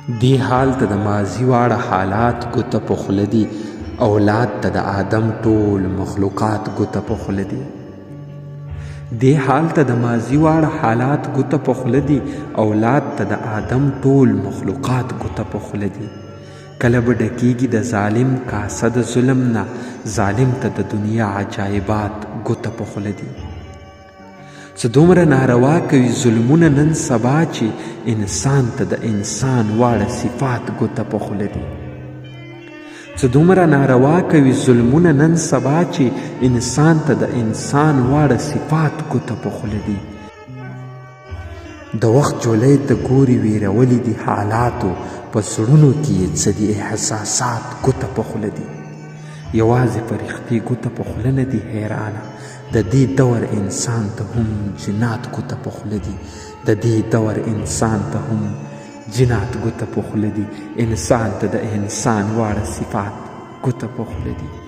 دې حال ته د ماضي واړه حالات ګوته په خوله دي، اولاد ته د آدم ټول مخلوقات ګوته په خوله دي. دې حال ته د ماضي واړه حالات ګوته په خوله دي، اولاد ته د آدم ټول مخلوقات ګوته په خوله دي. کله به ډکیږي د ظالم کاسه د ظلم نه، ظالم ته د دنیا عجایبات ګوته په خوله دي. څه دومره ناروا کوي ظلمونه نن سبا چې انسان ته د انسان واړه صفات ګوته په خوله دي. څه دومره ناروا کوي ظلمونه نن سبا چې انسان ته د انسان واړه صفات ګوته په خوله دي. د وخت جولۍ ته ګوري ویرولي دي حالاتو، په زړونو کې یې څه دي احساسات ګوته په خوله دي. یوازې فرښتې ګوته په خوله نه دي حیرانه، د دې دور انسان ته هم جنات ګوته په خوله دي. د دې دور انسان ته هم جنات ګوته په خوله دي. انسان ته د انسان واړه صفات ګوته په خوله دي.